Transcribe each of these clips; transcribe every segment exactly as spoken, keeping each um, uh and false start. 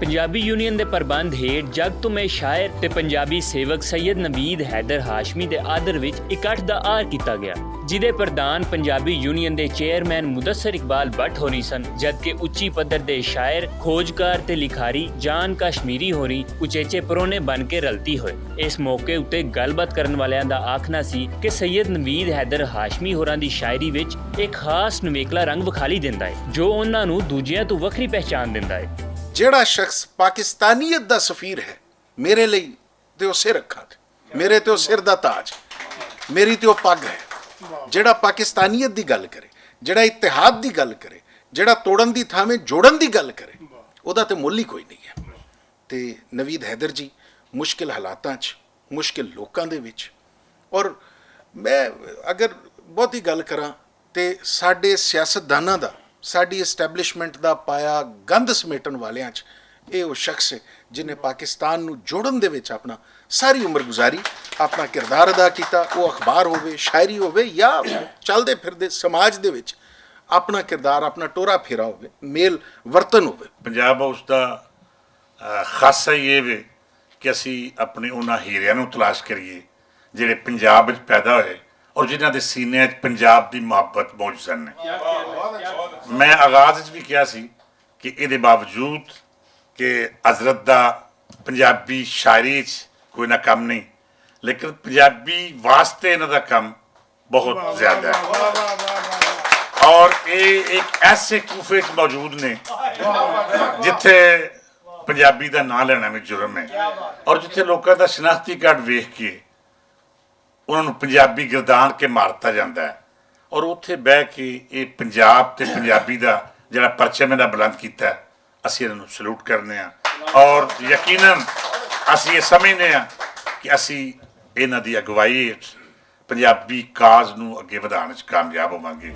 پنجابی یونین دے پربند ہیٹ جگ تو میں شاعر تے پنجابی سیوک سید نوید حیدر ہاشمی دے آدر وچ اکٹھ دا آر کیتا گیا، جدے پردھان پنجابی یونین دے چیئرمین مدثر اقبال بٹ ہونی سن، جدکہ اچی پدر دے شاعر، کھوجکار تے لکھاری جان کشمیری ہونی اچیچے پرونے بن کے رلتی ہوئے۔ اس موقع اتے گل بات کرن والیاں دا آکھنا سی کہ سید نوید حیدر ہاشمی ہوراں دی شاعری وچ ایک خاص نویکلا رنگ وکھالی دیندا ہے، جو انہاں نوں دوجیاں توں وکھری پہچان دیندا ہے۔ جیڑا شخص پاکستانیت دا سفیر ہے، میرے لئی تے او سر اکھاں تے، میرے تے او سر دا تاج، میری تے او پگ ہے۔ جیڑا پاکستانیت دی گل کرے، جیڑا اتحاد دی گل کرے، جیڑا توڑن دی تھاویں جوڑن دی گل کرے، او دا تے مل ہی کوئی نہیں ہے۔ تے نوید حیدر جی، مشکل حالاتاں چ، مشکل لوکاں دے وچ، اور میں اگر بہت ہی گل کراں تے ساڈے سیاستداناں دا، ساڈی اسٹیبلشمنٹ دا پایا گند سمیٹن والیاں چ اے او شخص ہے، جن نے پاکستان نو جوڑن دے وچ اپنا ساری عمر گزاری، اپنا کردار ادا کیتا۔ او اخبار ہووے، شاعری ہووے یا چلدے پھردے سماج دے وچ اپنا کردار، اپنا ٹورا پھیرا ہووے، میل ورتن ہووے۔ پنجاب ہاؤس دا خاصا ہی یہ وے کہ اسی اپنے انہاں ہیریاں نوں تلاش کریے، جڑے پنجاب وچ پیدا ہوئے اور جنہاں دے سینے وچ پنجاب دی محبت موجود ہے۔ میں آغاز وچ بھی کہا سی کہ ایہدے باوجود کہ حضرت دا پنجابی شاعری وچ کوئی نہ کم نہیں، لیکن پنجابی واسطے انہاں دا کم بہت زیادہ ہے۔ اور یہ ایک ایسے کوفے وچ موجود نے جتھے پنجابی دا نام لینا بھی جرم ہے، اور جتھے لوکاں دا شناختی کارڈ ویکھ کے انہاں نوں پنجابی گردان کے مارتا جاندا ہے، اور اتھے بہ کے یہ پنجاب تے پنجابی دا جڑا پرچم انہاں بلند کیتا ہے، اسی انہاں نوں سلوٹ کرنے ہاں۔ اور یقیناً اسی یہ سمجھنے ہاں کہ اسی انہاں دی اگوائی ہیٹھ پنجابی کاز نوں اگے ودھان وچ کامیاب ہوواں گے۔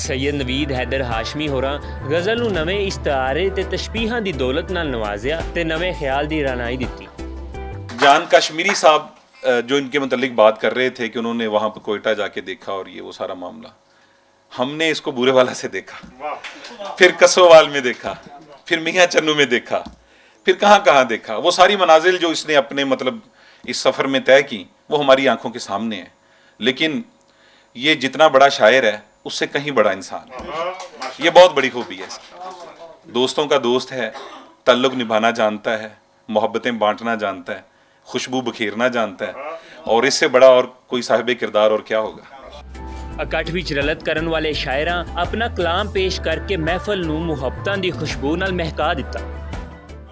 سید نوید حیدر ہاشمی ہوراں غزل نوں نویں اشتہارے تے تشبیہاں دی دولت نال نوازیا تے نویں خیال دی رانائی دتی۔ جان کشمیری صاحب، جو ان کے متعلق بات کر رہے تھے کہ انہوں نے وہاں پہ کوئٹہ جا کے دیکھا اور یہ وہ سارا معاملہ، ہم نے اس کو بورے والا سے دیکھا، پھر کسووال میں دیکھا، پھر میاں چنو میں دیکھا، پھر کہاں کہاں دیکھا۔ وہ ساری منازل جو اس نے اپنے، مطلب، اس سفر میں طے کی، وہ ہماری آنکھوں کے سامنے ہے۔ لیکن یہ جتنا بڑا شاعر ہے، اس سے کہیں بڑا انسان ہے۔ یہ بہت بڑی خوبی ہے اس کی۔ دوستوں کا دوست ہے، تعلق نبھانا جانتا ہے، محبتیں بانٹنا جانتا ہے، خوشبو بکھیرنا جانتا ہے، اور اس سے بڑا اور کوئی صاحب کردار اور کیا ہوگا؟ اکٹھ وچ رلت کرن والے شاعراں اپنا کلام پیش کر کے محفل نوں محبتاں دی خوشبو نال مہکا دتا۔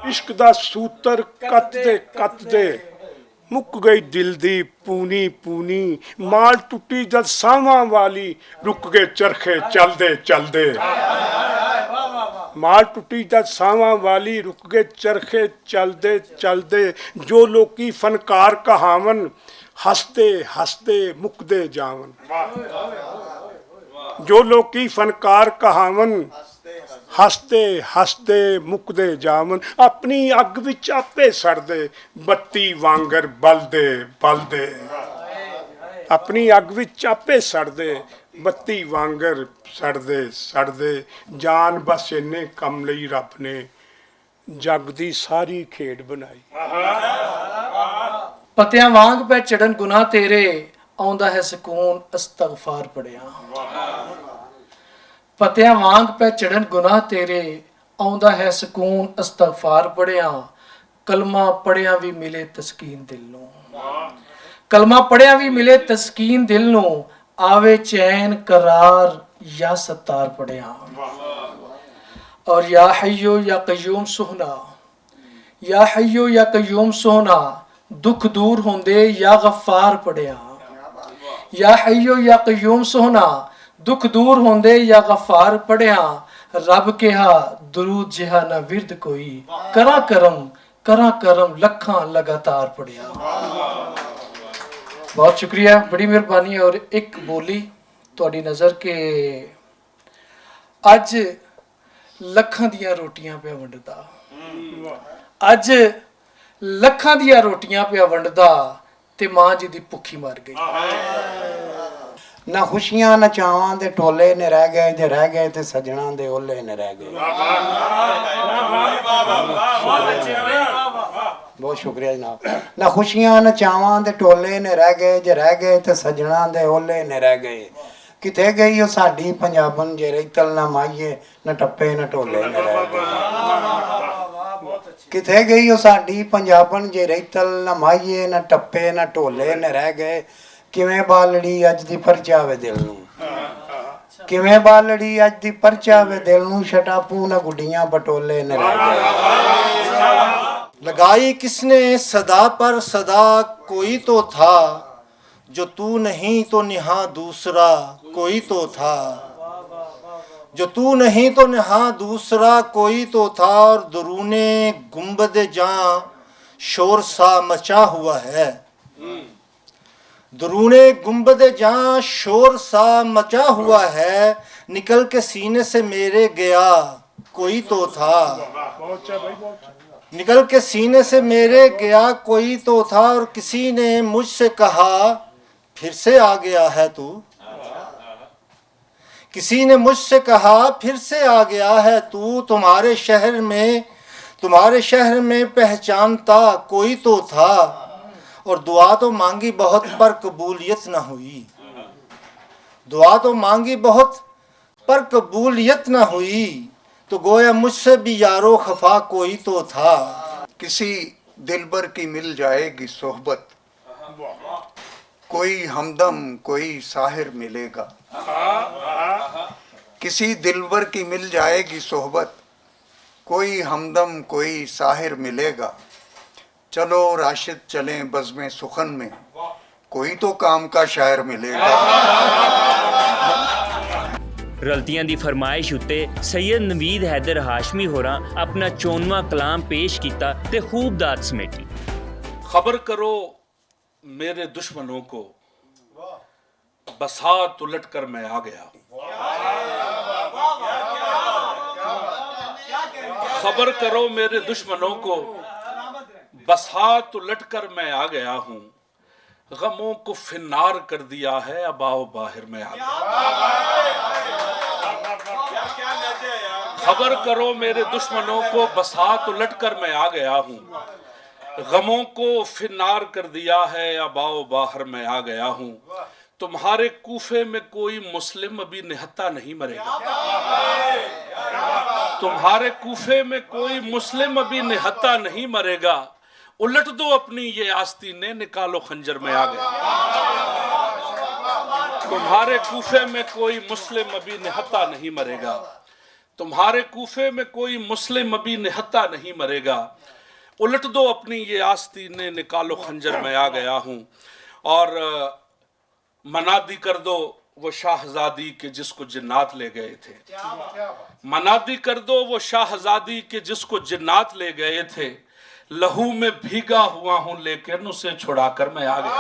عشق دا سوتر کت دے کت دے، مک گئی دل دی پونی پونی۔ مال ٹٹی جد ساواں والی، رک گئے چرخے چلدے چلدے۔ مال ٹٹی جد ساواں والی، رک گئے چرخے چلدے چلدے۔ جو لوکی فنکار کہاون، ہستے ہستے مکدے جاون۔ جو لوکی فنکار کہاون، ہستے ہستے مکدے جاون۔ اپنی اگ وچ آپے سڑدے، بتی وانگر بلدے بلدے۔ اپنی اگ وچ آپے سڑدے، بتی وانگر سڑدے سڑدے۔ جان بس اینے کم لئی رب نے جگ دی ساری کھیڈ بنائی۔ پتیاں وانگ پہ چڑھن گناہ تیرے، آوندا ہے سکون استغفار پڑھیا۔ پتیاں وانگ پہ چڑھن گناہ تیرے، آوندا ہے سکون استغفار پڑھیا۔ کلمہ پڑھیا وی ملے تسکین دل نوں۔ کلمہ پڑھیا وی ملے تسکین دل نوں۔ آوے چین قرار یا ستار پڑھیا۔ اور یا حیو یا قیوم سہنا، یا حیو یا قیوم سہنا، دکھ دور ہوندے یا غفار پڑھیا۔ یا حیو یا قیوم سہنا، دکھ دور ہوندے یا غفار پڑھیا۔ رب کہا درود جہا نہ ورد کوئی، کراں کرم، کراں کرم لکھاں لگاتار پڑھیا۔ بہت شکریہ، بڑی مہربانی۔ اور ایک بولی تہاڈی نظر کہ اج لکھاں دیاں روٹیاں پیا ونڈدا، اج لکھاں دیاں روٹیاں پیا ونڈدا، تے ماں جی دی بھکھی مر گئی۔ نہ خوشیاں نہ چاواں دے ٹولے نے رہ گئے، جے رہ گئے تے سجناں دے اولے نے رہ گئے۔ بہت شکریہ جناب۔ نہ خوشیاں نہ چاواں دے ٹولے نے رہ گئے، جے رہ گئے تے سجناں دے اولے نے رہ گئے۔ کتھے گئی او ساڈی پنجابن، جے رہتل نہ مائیے، نہ ٹپے نہ ٹولے نے رہ گئے۔ کتھے گئی او ساڈی پنجابن، جے رہتل نہ مائیے، نہ ٹپے نہ ٹولے نے رہ گئے۔ کیویں بالڑی اج دی پرچا وے دل نوں، کیویں بالڑی اج دی پرچا وے دل نوں، شٹاپو نہ گڈیاں پٹولے نے رہ گئے۔ لگائی کس نے صدا پر صدا، کوئی تو تھا، جو تو نہیں تو نہاں دوسرا کوئی تو تھا، جو تو نہیں تو نہاں دوسرا کوئی تو تھا، اور درون گنبد جاں شور سا مچا ہوا ہے۔ درون گنبد جاں شور سا مچا ہوا ہے، نکل کے سینے سے میرے گیا کوئی تو تھا، نکل کے سینے سے میرے گیا کوئی تو تھا، اور کسی نے مجھ سے کہا، پھر سے آ گیا ہے تو۔ کسی نے مجھ سے کہا، پھر سے آ گیا ہے تو، تمہارے شہر میں، تمہارے شہر میں پہچانتا کوئی تو تھا، اور دعا تو مانگی بہت پر قبولیت نہ ہوئی۔ دعا تو مانگی بہت پر قبولیت نہ ہوئی، تو گویا مجھ سے بھی یارو خفا کوئی تو تھا۔ کسی دلبر کی مل جائے گی صحبت، کوئی ہمدم کوئی ساحر ملے گا۔ کسی دلبر کی مل جائے گی صحبت، کوئی ہمدم کوئی ساحر ملے گا۔ چلو راشد چلیں بزم سخن میں، کوئی تو کام کا شاعر ملے گا۔ رلتیاں دی فرمائش اتے سید نوید حیدر ہاشمی ہوراں اپنا چونواں کلام پیش کیتا تے خوب داد سمیٹی۔ خبر کرو میرے دشمنوں کو، بساط الٹ کر میں آ گیا ہوں۔ خبر کرو میرے دشمنوں کو، بساط الٹ کر میں آ گیا ہوں۔ غموں کو فنار کر دیا ہے، اب آؤ باہر میں آ گیا۔ خبر کرو میرے دشمنوں کو، بساط الٹ کر میں آ گیا ہوں۔ غموں کو فنار کر دیا ہے، اب آؤ باہر میں آ گیا ہوں۔ تمہارے کوفے میں کوئی مسلم ابھی نہتا نہیں مرے گا۔ تمہارے کوفے میں کوئی مسلم ابھی نہتا نہیں مرے گا۔ الٹ دو اپنی یہ آستینیں، نکالو خنجر میں آ گیا۔ تمہارے کوفے میں کوئی مسلم ابھی نہتا نہیں مرے گا۔ تمہارے کوفے میں کوئی مسلم ابھی نہتا نہیں مرے گا۔ الٹ دو اپنی یہ آستینیں، نکالو خنجر میں آ گیا ہوں۔ اور منادی کر دو وہ شاہزادی کے جس کو جنات لے گئے تھے۔ منادی کر دو وہ شاہزادی کے جس کو جنات لے گئے تھے۔ لہو میں بھیگا ہوا ہوں لیکن اسے چھڑا کر میں آ گیا۔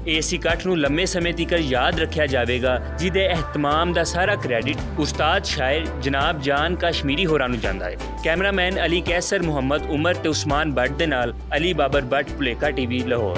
اے اسی کٹھ نوں لمے سمے تیکر یاد رکھیا جاوے گا، جس دے اہتمام دا سارا کریڈٹ استاد شاعر جناب جان کشمیری ہوراں نوں جاندا ہے۔ کیمرہ مین علی قیصر، محمد عمر تے عثمان بٹ دے نال علی بابر بٹ، پلیکا ٹی وی، لاہور۔